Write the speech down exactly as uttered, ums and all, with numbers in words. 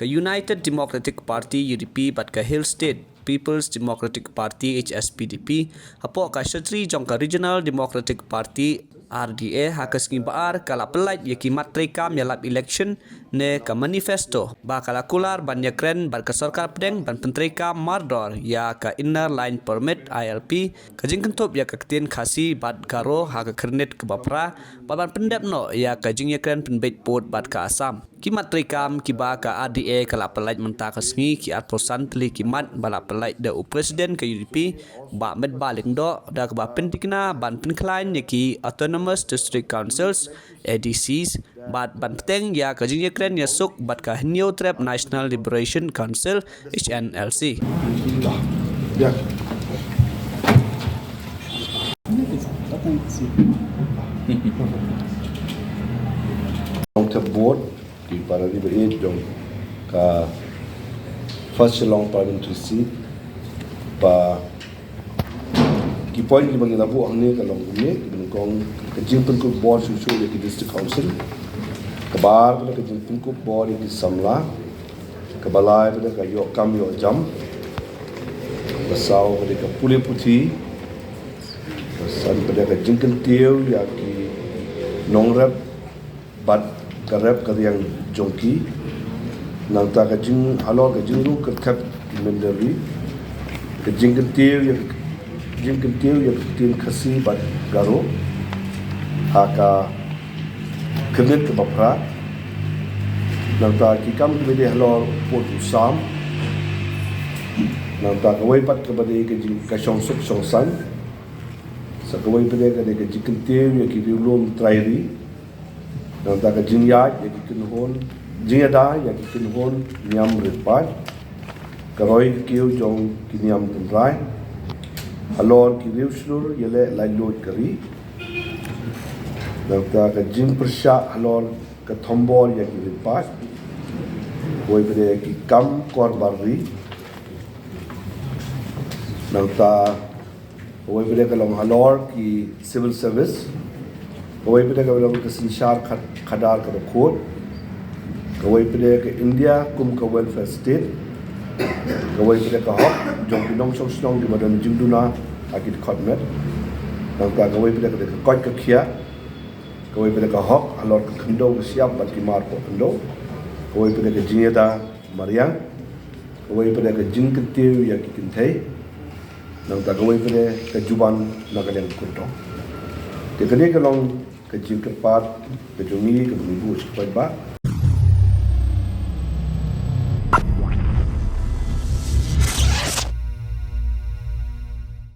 United Democratic Party, U D P, bad ka Hill State People's Democratic Party, H S P D P, hapoh ka shatri jong ka Regional Democratic Party, R D A, ha ka sngi Ba-ar ka la pyllait ïa ki mat treikam ïalap election ne ka manifesto ba ka la kular ban ïakren bad ka sorkar pdeng ban pyntreikam mardor ïa ka Inner Line Permit, I L P, ka jingkynthup ïa ka ktien Khasi bad Garo ha ka khyrnit kaba phra, bad ban pyndep noh ïa ka jingïakren pynbeit pud bad ka Assam. Ki mat treikam kiba ka R D A ka la pyllait mynta ka sngi, ki arphew san tylli ki mat ba la pyllait da u President ka U D P, Bah Metbah Lyngdoh, da kaba pyntikna ban pynkhlaiñ ïa ki Autonomous District Councils, A D Cs, bad ban bteng ïa ka jingïakren ïasuk bad ka Hynñiewtrep National Liberation Council, H N L C. Long Thep Board, ki para riba ej jong ka First Shillong Parliamentary Seat, ba ki point kiba ngi la buh hangne ka long kumne, kiba nyngkong ka jingpynkup bor shuh shuh ïa ki District Council, kaba ar ka jingpynkup bor ïa ki samla, kaba lai ka ïoh kam ïoh jam, kaba saw ka pule puthi, kaba san ka jingkyntiew ïa ki nongrep bad ka rep ka riang jong ki. Nangta ka jing halor ka jingrung kyrtep ki mynder ri, ka jingkyntiew ïa ka jingkyntiew ïa ka ktien Khasi bad Garo ha ka khyrnit kaba phra. Nangta ki kam kiba dei halor u pud u sam. Nangta kawei pat kaba dei ka jing ka shong suk shong saiñ. Sa kawei pat ka dei ka jingkyntiew ïa ki riewlum trai ri. Nangta ka jingïaid ïa ki kynhun, jingïada ïa ki kynhun niam rit paid, ka roi ka kiew jong ki niam tynrai halor ki riew shlur ïaleh laitluid ka ri. Nangta ka jingpyrshah halor ka thombor ïa ki rit paid. Kawei pat ki kam kor bar ri. Nangta kawei pat ka long halor ki civil service. Kawei pat ka long ka synshar khad-, khadar kaba khuid. Kawei pat ka India kum ka welfare state. Kawei pat ka hok jong ki nongshong shnong kiba don jingduna ha ki dkhot met. Nangta kawei pat ka dei ka koit ka khiah. Kawei pat ka hok halor ka khyndew ka shyiap bad ki mar poh khyndew. Kawei pat ka jingïada mariang. Kawei pat ka jingkyntiew ïa ki kynthei. Nangta kawei pat ka juban na ka liang kyrtong. Te kane ka long ka jingkyrpad ka jong ngi kaba ngi buh sha u paidbah.